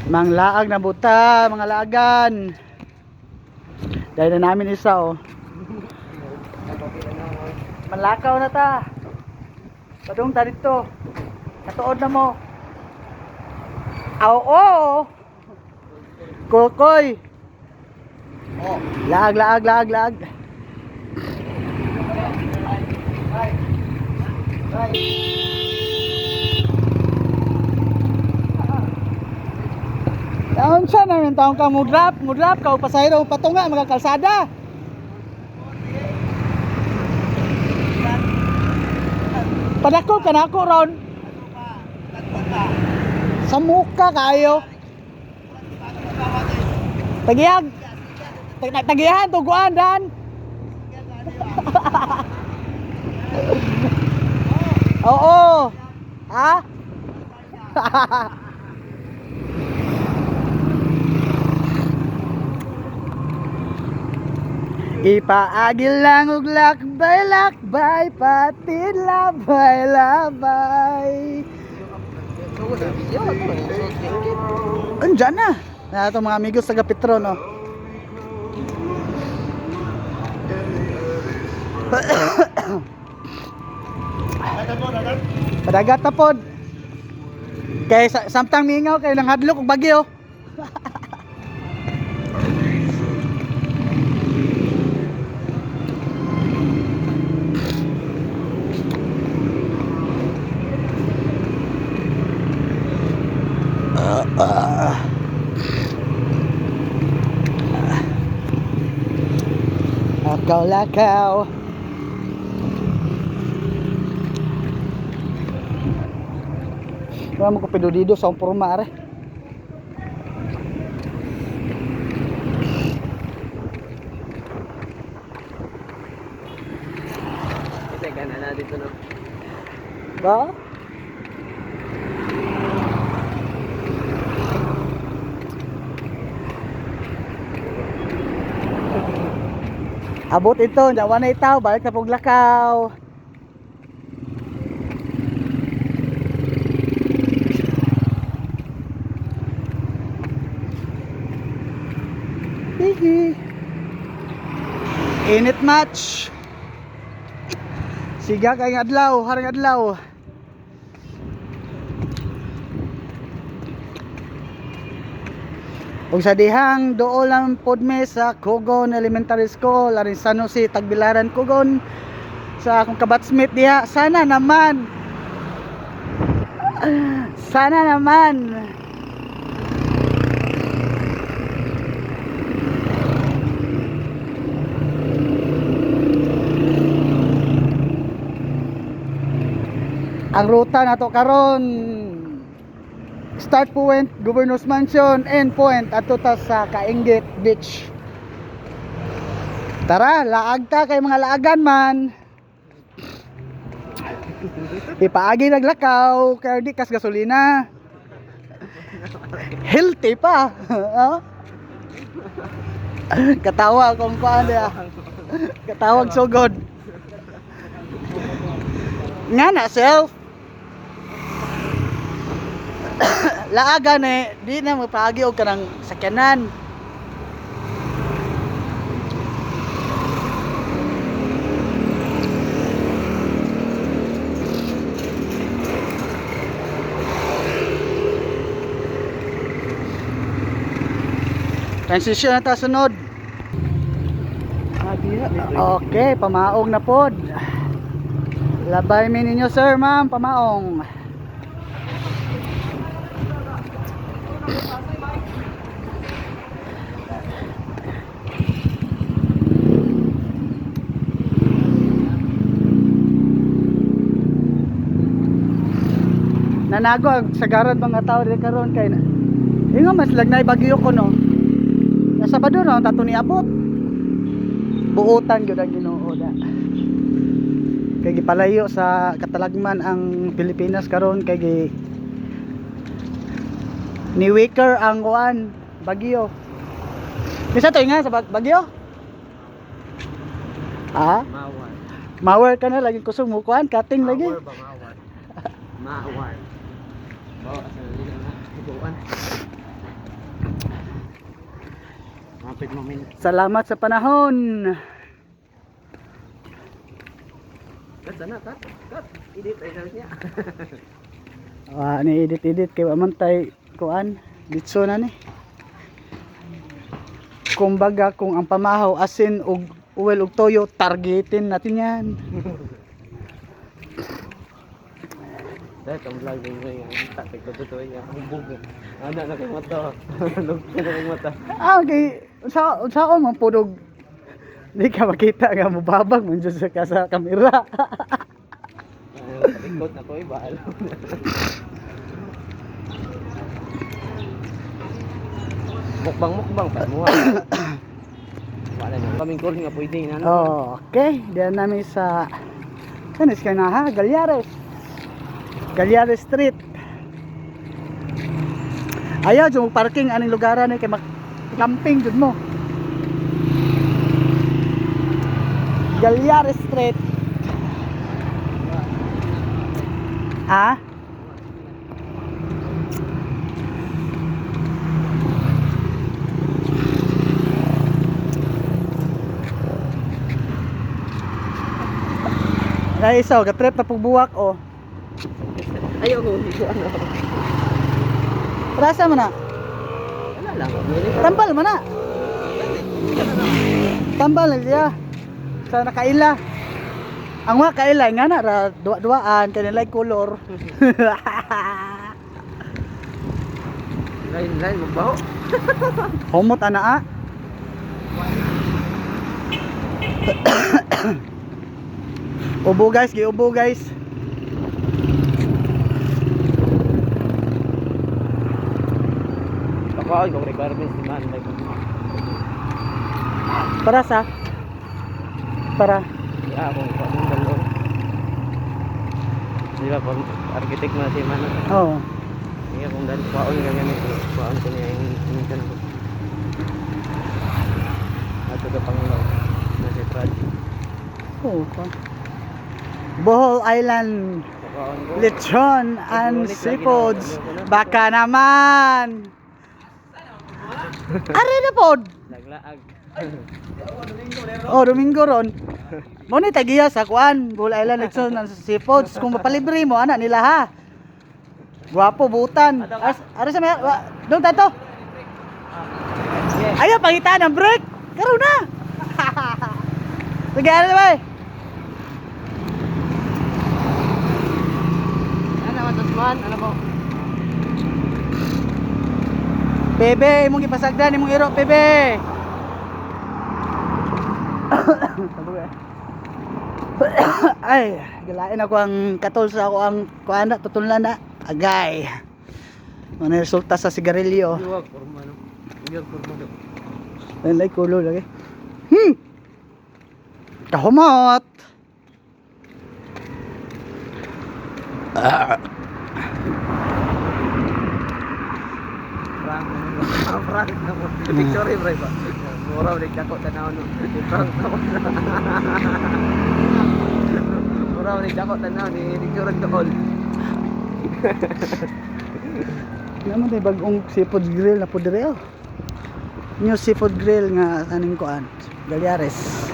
Manglaag na buta, mga laagan. Dahil na namin isa oh. Manlakaw na ta. Padung ta dito. Katuod na mo. Aw oo. Kokoy. Oh. Laag, laag, laag, laag. Taon siya namin taon ka mudrap ka o pasahero patunga mga kalsada. Padako ka na ako ron. Sa muka kayo. Tagiyag. Tagihan tuguan dan. Oo. Ha? Ipaagil lang og lakbay lakbay pati labay labay. Andiyan na. Na itong mga amigos taga Petro no. Padagat na pod. Kay samtang mingaw kay nang hadlok og bagyo. Lakaw, lakaw. Wala mo ko pinudido sa akong porma, are. Teka na na dito no. Ba? Abot ito, jawa na itaw, balik na pong lakaw. Hihi. Init match. Siga kay adlaw, haring adlaw. Ug sa dihang dool lang pod me sa Kugon Elementary School, aring San Jose, Tagbilaran, Kugon. Sa akong kabatsmate diha, sana naman. Sana naman. Ang ruta nato karon, start point Governor's Mansion, end point adto ta sa Kainget Beach. Tara, laag ta kay mga laagan man. Ipaagi naglakaw kay di kas gasolina. Healthy pa. Oh? Katawa kung kuan diya. Katawag sugod. Nga na self. Laagan eh, di na magpaagi og kanang sakyanan. Transition na ta sunod. Okay, pamaong na pod. Labay mi ninyo sir, ma'am, pamaong. Nanago ang sagaran mga tao diri karon kay na. Ingon mas lagnay bagyo ko no. Nasa Sabado no, tato ni abot. Buotan gyud ang Ginoo da. Kay gipalayo sa katalagman ang Pilipinas karon kay gi ni weaker ang kuan bagyo. Bisa to nga sa bagyo? Ha? Mawar. Mawar ka na lagi kusog mo kuan cutting lagi. Mawar ba mawar? Mawar. Bawa sa nalila na. Tubuan. Stupid moment. Salamat sa panahon. Cut sana, cut. Cut. Edit ay sabi niya. Ah, ni edit edit kay wa man tay kuan. Ditso na ni. Kumbaga kung ang pamahaw asin og uwel og toyo, targetin natin 'yan. Dahil ang vlog ninyo yung taktik ko totoo niya. Humbog. Ana na kay mata. Lugto na kay mata. Ah, okay. Sa unsaon man pudog di ka makita nga mubabag man jud sa ka sa kamera. Ay, likod na ko iba. Alam na. Mukbang mukbang pa mo. Wala na. Kaming call nga pwede na. Oh, okay. Diyan namin sa saan is na ha? Galyares. Galyares Street. Ayaw, jud mo parking aning lugaran ni kay mag camping jud mo. Galyares Street. Ah? Dahil isa, gatrip na pugbuwak oh. Ayaw ko hindi ko ano. Rasa mo na. Wala lang. Tambal mo na. Tambal na siya. Sa nakaila. Ang wa kaila nga na ra duwa-duwaan kay nilay color. Lain lain magbaho. Humot ana ah. Ubo guys, giubo guys. Ako kung requirements ni man like. Para sa para Ya ako kung anong dalo. Di ba pag architect mo si man. oh. Iya kung dahil kwaon ka ganito, kwaon ko niya yung minsan ako. Ato ka panglaw na si Brad. Oh, pa. Bohol Island Kwaon ko. lechon and seafoods. Baka naman. Are na pod. Laglaag. Oh, Domingo ron. Mo ni tagiya sa kuan, Bohol Island lechon and seafoods. Kung mapalibre mo ana nila ha. Gwapo butan. As, are sa may dong tato. Ayaw pangitaan ang break. Karon na. Sige, ano ba? Ano man man? Ano po? Bebe, imong gipasagdan imong iro, bebe. Ay, gilain ako ang katol sa ako ang kuan na tutulnan na. Agay. Ano resulta sa sigarilyo. Iwag forma no. Iwag forma do. Ay, kulo lagi. Kahumot. Prank na mo. Prank na mo. Picture bro ba? Mura ulit ako tanaw no. Prank na mo. Mura ulit ako tanaw ni picture dool. Naman tayo bagong seafood grill na po dire oh. New seafood grill nga aning kuan, Galyares.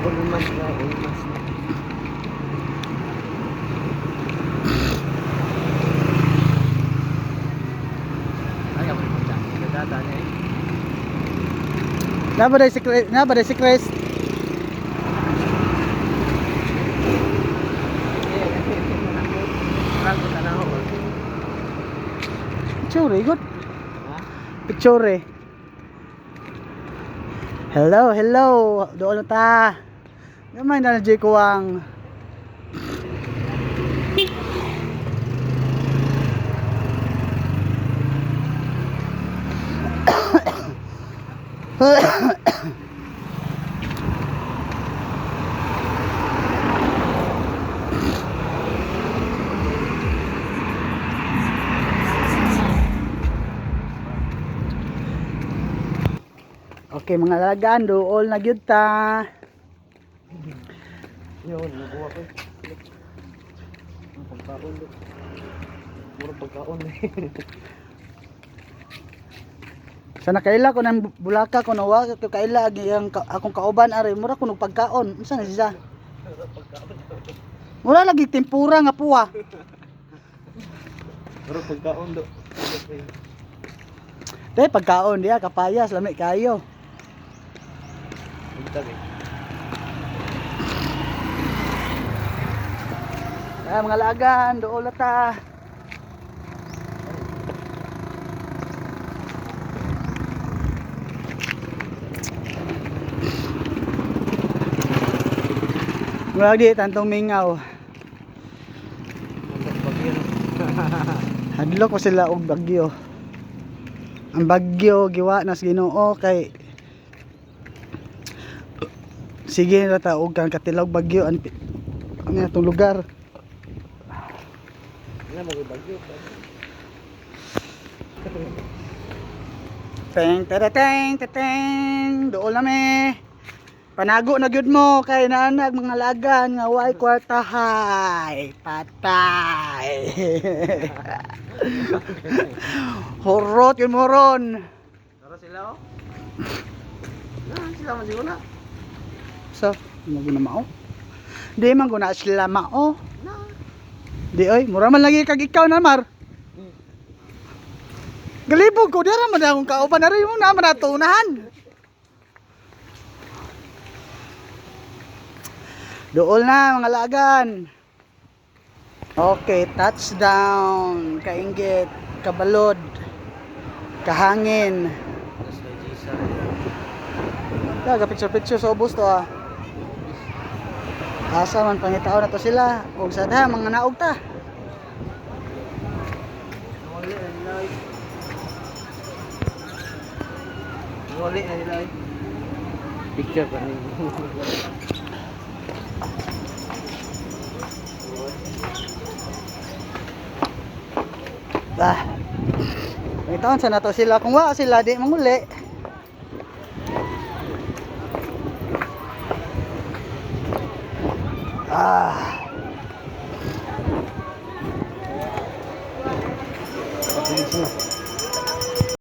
Ulmas na, ulmas na. Ay, ako rin magdaan. Nagdata na eh. Naba si Chris, naba si Chris. Prank ko tanaw. Picture, good. Ha? Picture. Hello, hello. Doon na ta. Gamay na na Jay Kuwang. Okay mga lagaan, dool na gyud ta. Yun, nabuha ko. Ang pagkaon. Mura pagkaon eh. Sa nakaila ko ng bulaka ko nawa ko kaila ang iyang akong kauban ari mura kuno pagkaon. Unsa na siya? Mura lagi tempura nga puwa. Pero pagkaon do. Day pagkaon diya kapayas lami kayo. Bugtag eh. Ah, mga lagan, dool na ta. Murag di tantong mingaw. Bagyo no. Hadlok ko sila og bagyo. Ang bagyo giwa nas Ginoo kay sige ra ta og kang katilaw bagyo ang ang atong lugar. Ano mo bagyo? Teng tere teng teng dool na me. Panago na gyud mo kay naanag mga lagan nga way kwarta hay. Patay. Horot yun mo ron. Tara sila oh. Na, sila man siguro na. So, mo guna mao. Di man guna sila mao. Na. Di oy, mura man lagi kag ikaw na mar. Galibog ko dira man akong kauban na rin mo na man natunahan. Dool na mga lagan. Okay, touchdown. Kainggit, kabalod, kahangin. Tapos kay Jisa. Daga picture picture sa ubos to ah. Asa man pangitaon na to sila ug sa daha mga naog ta. Wali na nila. Oy. Wali na nila. Oy. Picture pa ni. Ah. Pangitaon sa nato sila kung wa sila di manguli. Ah.